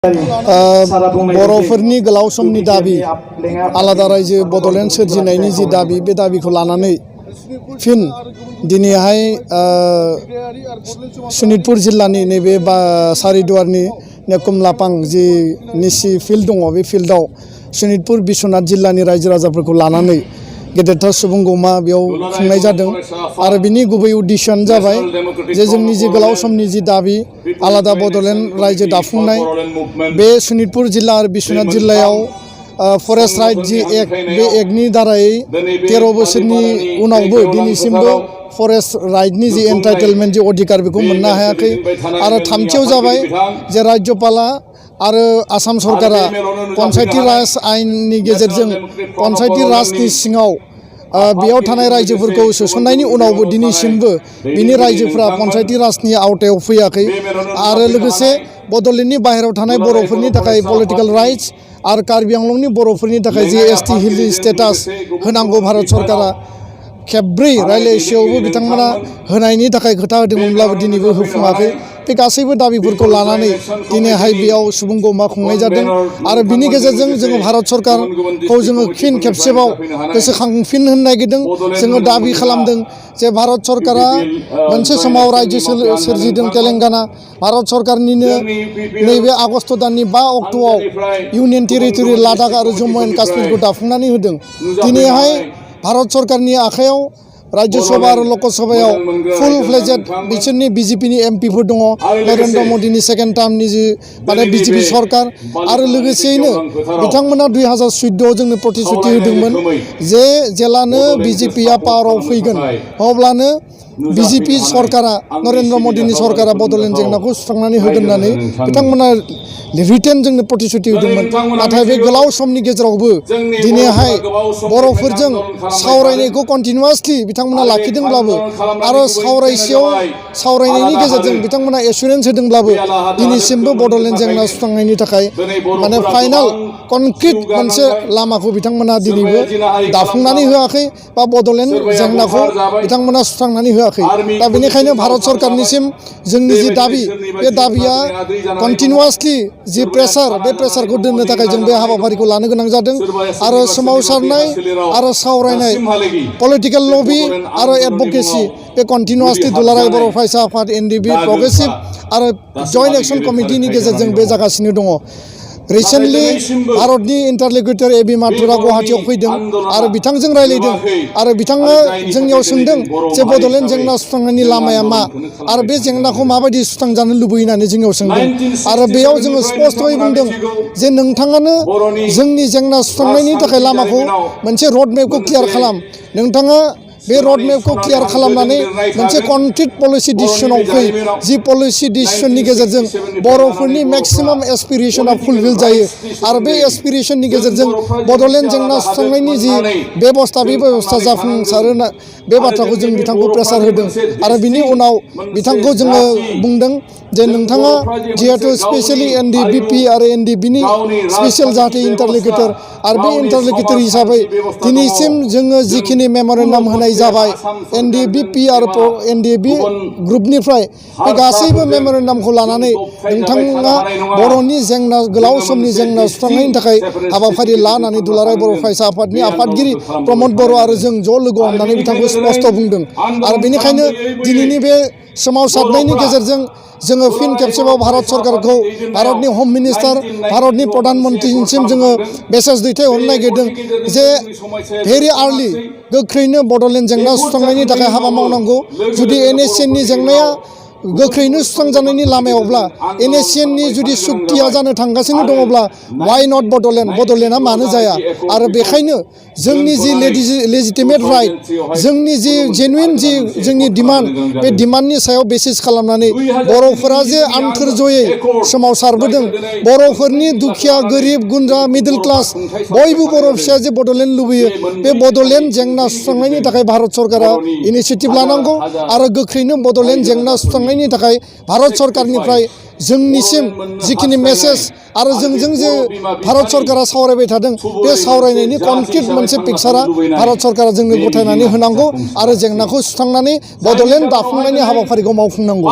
बर'फोरनि गोलाव समनि दाबि आलादा रायजो बड'लेण्ड सोरजिनायनि जि दाबि बे दाबिखौ लानानै फिन दिनैहाय सनितपुर जिल्लानि नैबे सारिदुवारनि कमलापां जि निसि फिल्ड दङ बे फिल्डआव सनितपुर बिश्वनाथ जिल्लानि रायजो राजाफोरखौ लानानै गेदेरथार सुबुं गौमा बेयाव खुंनाय जादों आरो बिनि गुबै उद्देश्यआनो जाबाय जे जोंनि जि गोलाव समनि जि दाबि आलादा बड'लेण्ड रायजो दाफुंनाय बे सनितपुर जिल्ला आरो बिश्वनाथ जिल्लायाव फरेस्ट राइट जि एक्ट बे एक्टनि दारै 13 बोसोरनि उनावबो दिनैसिमबो फरेस्ट राइटनि जि एन्टाइटेलमेन्ट जि अधिकार बेखौ मोननो हायाखै आरो थामथियाव जाबाय जे राज्यपाला आरो आसाम सरकारा पन्चायती राज आयेननि गेजेरजों पन्चायती राजनि सिङाव बेयाव थानाय रायजोफोरखौ सोसननायनि उनावबो दिनैसिमबो बिनि रायजोफोरा पन्चायती राजनि आवथायाव फैयाखै आरो लोगोसे बड'लेण्डनि बाहेरायाव थानाय बर'फोरनि थाखाय पलिटिकेल राइट्स आरो कार्बि आंलंनि बर'फोरनि थाखाय जि एसटि हिलनि स्टेटास होनांगौ भारत सरकारा खेबब्रै रायलायसेयावबो बिथांमोना होनायनि थाखाय खोथा होदोंमोनब्लाबो दिनैबो होफुङाखै बे गासैबो दाबिफोरखौ लानानै दिनैहाय बेयाव सुबुं गौमा खुंनाय जादों आरो बिनि गेजेरजों जोङो भारत सरकारखौ जोङो फिन खेबसेबाव गोसोखांफिन होनो नागिरदों जोङो दाबि खालामदों जे भारत सरकारा मोनसे समाव रायजो सोरजिदों तेलेंगाना भारत सरकारनिनो नैबे आगस्ट दाननि 5 अक्ट'आव इउनियन टेरिटरि लादाख आरो जम्मु एन्ड काश्मीरखौ दाफुंनानै होदों दिनैहाय भारत सरकारनि आखायाव राज्य सभा आरो लकसभायाव फुल फ्लेजेड बिसोरनि बिजेपिनि एमपिफोर दङ नरेन्द्र मदिनि सेकेन्ड टार्मनि जि माने बिजेपि सरकार आरो लोगोसेयैनो बिथांमोना 2014 जोंनो प्रतिश्रुति होदोंमोन जे जेलानो बिजेपिया पावाराव फैगोन अब्लानो बिजेपि सरकारा नरेन्द्र मदिनि सरकारा बड'लेण्ड जेंनाखौ सुस्रांनानै होगोन होननानै बिथांमोना रिटेन जोंनो प्रतिश्रुति होदोंमोन नाथाय बे गोलाव समनि गेजेरावबो दिनैहाय बर'फोरजों सावरायनायखौ कन्टिनिउआसलि बिथांमोना लाखिदोंब्लाबो आरो सावरायनायनि गेजेरजों बिथांमोना एसुरेन्स होदोंब्लाबो दिनैसिमबो बड'लेण्ड जेंना सुस्रांनायनि थाखाय माने फाइनाल कनक्रिट मोनसे लामाखौ बिथांमोना दिनैबो दाफुंनानै होआखै बा बड'लेण्ड जेंनाखौ बिथांमोना सुस्रांनानै होआखै दा बेनिखायनो भारत सरकारनिसिम जोंनि जि दाबि बे दाबिया कन्टिनिउआसलि जि प्रेसार बे प्रेसारखौ दोननो थाखाय जों बे हाबाफारिखौ लानो गोनां जादों आरो सोमावसारनाय आरो सावरायनाय पलिटिकेल लबि आरो एडभकेसि बे कन्टिनिउआसलि दुलाराय बर' फरायसा आफाद एनडिबि प्रग्रेसिभ आरो जइन्ट एक्शन कमिटिनि गेजेरजों बे जागासिनो दङ रिसेन्टलि भारतनि इन्टारल'कुटर ए बि माथुरा गुवाहाटीयाव फैदों आरो बिथांजों रायलायदों आरो बिथाङा जोंनियाव सोंदों जे बड'लेण्ड जेंना सुस्रांनायनि लामाया मा आरो बे जेंनाखौ माबायदि सुस्रांजानो लुबैयो होननानै जोंनियाव सोंदों आरो बेयाव जोङो स्पष्टयै बुंदों जे नोंथाङानो जोंनि जेंना सुस्रांनायनि थाखाय लामाखौ मोनसे रड मेपखौ क्लियार खालाम नोंथाङा बे रड मेपखौ क्लियार खालामनानै मोनसे कनक्रिट पलिसि डिसिसनाव फै जि पलिसि डिसिसननि गेजेरजों बर'फोरनि मेक्सिमाम एसपिरेसना फुलफिल जायो आरो बे एसपिरेसननि गेजेरजों बड'लेण्ड जेंना सुस्रांनायनि जि बेबस्था बे बेबस्था जाफुंसारो बे बाथ्राखौ जों बिथांखौ प्रेसार होदों आरो बिनि उनाव बिथांखौ जोङो बुंदों जे नोंथाङा जिहेतु स्पेसियेलि एनडिबिपि आरो एनडिबिनि स्पेसियेल जाहाथे इन्टारल'कुटर आरो बे इन्टारल'कुटर हिसाबै दिनैसिम जोङो जिखिनि मेम'रेन्डाम होनाय जाबाय एनडिबिपि आरो एनडिबि ग्रुपनिफ्राय बे गासैबो मेम'रेन्डामखौ लानानै नोंथाङा बर'नि जेंना गोलाव समनि जेंना सुस्रांनायनि थाखाय हाबाफारि लानानै दुलाराय बर' फरायसा आफादनि आफादगिरि प्रमद बर' आरो जों ज' लोगो हमनानै बिथांखौ स्पष्ट बुंदों आरो बेनिखायनो दिनैनि बे सोमावसारनायनि गेजेरजों जोङो फिन खेबसेबाव भारत सरकारखौ भारतनि हम मिनिस्टार भारतनि प्रधान मन्त्रिनिसिम जोङो मेसेज दैथायहरनो नागिरदों जे भेरि आर्लि गोख्रैनो बड'लेण्ड जेंना सुस्रांनायनि थाखाय हाबा मावनांगौ जुदि एनएससिएननि जेंनाया गोख्रैनो सुस्रांजानायनि लामायावब्ला एनएससिएननि जुदि सुक्तिया जानो थांगासिनो दङब्ला वाइ नट बड'लेण्डआ मानो जाया आरो बेखायनो जोंनि जि लेजिटिमेट राइट जोंनि जि जेनुइन जि जोंनि डिमान्ड बे डिमान्डनि सायाव बेसिस खालामनानै बर'फोरा जे आन्थोरजयै सोमावसारबोदों बर'फोरनि दुखिया गोरिब गुन्द्रा मिडल क्लास बयबो बर' फिसाया जे बड'लेण्ड लुबैयो बे बड'लेण्ड जेंना सुस्रांनायनि थाखाय भारत सरकारा इनिसियेटिभ लानांगौ आरो गोख्रैनो बड'लेण्ड जेंना सुस्रांनायनि थाखाय भारत सरकारनिफ्राय जोंनिसिम जिखिनि मेसेज आरो जोंजों जे भारत सरकारा सावरायबाय थादों बे सावरायनायनि कनक्रिट मोनसे पिक्चारा भारत सरकारा जोंनो गथायनानै होनांगौ आरो जेंनाखौ सुस्रांनानै बड'लेण्ड दाफुंनायनि हाबाफारिखौ मावफुंनांगौ।